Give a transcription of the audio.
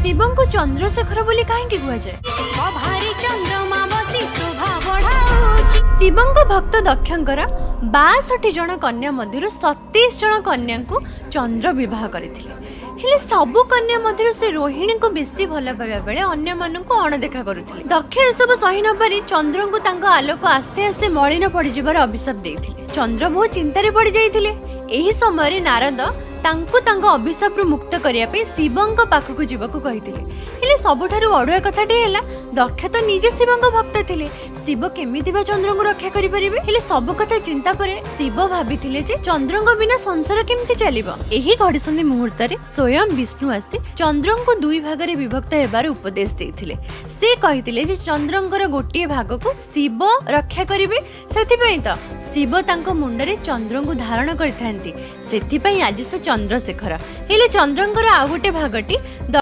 ଶିବଙ୍କୁ ଚନ୍ଦ୍ରଶେଖର ବୋଲି କାହିଁକି କୁହାଯାଏ? ଭାରି ଚନ୍ଦ୍ରମା ବସି ଶୋଭା ବଢାଉଛି। ଶିବଙ୍କ ଭକ୍ତ ଦକ୍ଷଙ୍କର 62 ଜଣ କନ୍ୟା ମଧ୍ୟରୁ 27 ଜଣ କନ୍ୟାଙ୍କୁ ଚନ୍ଦ୍ର ବିବାହ କରିଥିଲେ। ହେଲେ ସବୁ କନ୍ୟା ମଧ୍ୟରୁ ସେ ରୋହିଣୀଙ୍କୁ ବେଶୀ ଭଲ ପାଇବା ବେଳେ ଅନ୍ୟମାନଙ୍କୁ ଅଣଦେଖା କରୁଥିଲେ। ଦକ୍ଷ ଏସବୁ ସହି ନପାରି ଚନ୍ଦ୍ରଙ୍କୁ ତାଙ୍କ ଆଲୋକ ଆସ୍ତେ ଆସ୍ତେ ମଳିନ ପଡ଼ିଯିବାର ଅଭିଶାପ ଦେଇଥିଲେ। ଚନ୍ଦ୍ର ବହୁ ଚିନ୍ତାରେ ପଡ଼ିଯାଇଥିଲେ। ଏହି ସମୟରେ ନାରଦ ତାଙ୍କୁ ତାଙ୍କ ଅଭିଶାପରୁ ମୁକ୍ତ କରିବା ପାଇଁ ଶିବଙ୍କ ପାଖକୁ ଯିବାକୁ କହିଥିଲେ। ହେଲେ ସବୁଠାରୁ ଅଡୁଆ କଥାଟି ହେଲା, ଦକ୍ଷ ତ ନିଜେ ଶିବଙ୍କ ଭକ୍ତ ଥିଲେ। ଶିବ କେମିତି ବା ଚନ୍ଦ୍ରଙ୍କୁ ରକ୍ଷା କରିପାରିବେ? ହେଲେ ସବୁ କଥା ଚିନ୍ତା ପରେ ଶିବ ଭାବିଥିଲେ ଯେ ଚନ୍ଦ୍ରଙ୍କ ବିନା ସଂସାର କେମିତି ଚାଲିବ। ଏହି ଘଡ଼ିସନ୍ଧି ମୁହୂର୍ତ୍ତରେ ସ୍ୱୟଂ ବିଷ୍ଣୁ ଆସି ଚନ୍ଦ୍ରଙ୍କୁ ଦୁଇ ଭାଗରେ ବିଭକ୍ତ ହେବାର ଉପଦେଶ ଦେଇଥିଲେ। ସେ କହିଥିଲେ ଯେ ଚନ୍ଦ୍ରଙ୍କର ଗୋଟିଏ ଭାଗକୁ ଶିବ ରକ୍ଷା କରିବେ। ସେଥିପାଇଁ ତ ଶିବ ତାଙ୍କ ମୁଣ୍ଡରେ ଚନ୍ଦ୍ରଙ୍କୁ ଧାରଣ କରିଥାନ୍ତି। ସେଥିପାଇଁ ଆଜି ସେ ଚନ୍ଦ୍ରଶେଖର। ହେଲେ ଚନ୍ଦ୍ରଙ୍କର ଆଉ ଗୋଟେ ଭାଗଟି